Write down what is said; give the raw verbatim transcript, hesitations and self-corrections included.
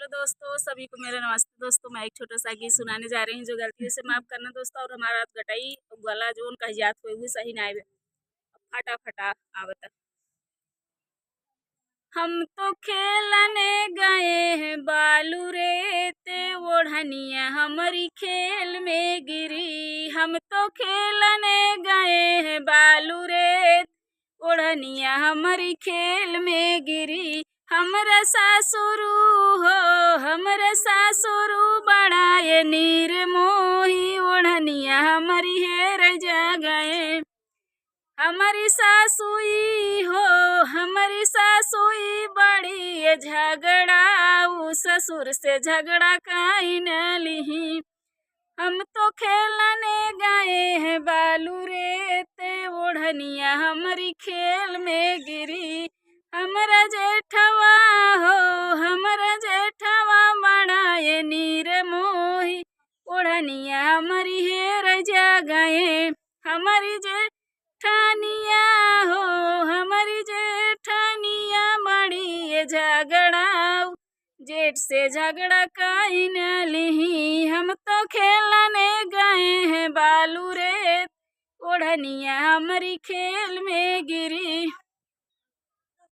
तो दोस्तों, सभी को मेरा नमस्ते। दोस्तों, मैं एक छोटा सा गीत सुनाने जा रही हूँ, जो गलती से माफ करना दोस्तों। और हमारा गटई गला जोन कह जात हुए, वो सही ना आवे, फटा फटा आवता। हम तो खेलने गए हैं बालू रेत, ओढ़निया हमारी खेल में गिरी। हम तो खेलने गए हैं बालू रेत, ओढ़निया हमारी खेल में गिरी। हमरा सासुरू हो, हमरा सासुरू बड़ा ये नीर मोही, ओढ़निया हमारी हेर जा गए। हमारी सासुई हो, हमारी सासुई बड़ी ये झगड़ा, उ ससुर से झगड़ा काई न लिही। हम तो खेलने गए हैं बालू रेत, ओढ़निया हमारी खेल में गिरी। हमरा जेठवा हो, हमरा जेठवा बड़ा ये नीर मोही, ओढ़निया हमारी हेर जा गए। हमारी जेठानिया हो, हमारी जेठानिया बड़ी ये झगड़ा, जेठ से झगड़ा काई न लिही। हम तो खेलने गए हैं बालू रेत, ओढ़निया हमारी खेल में गिरी।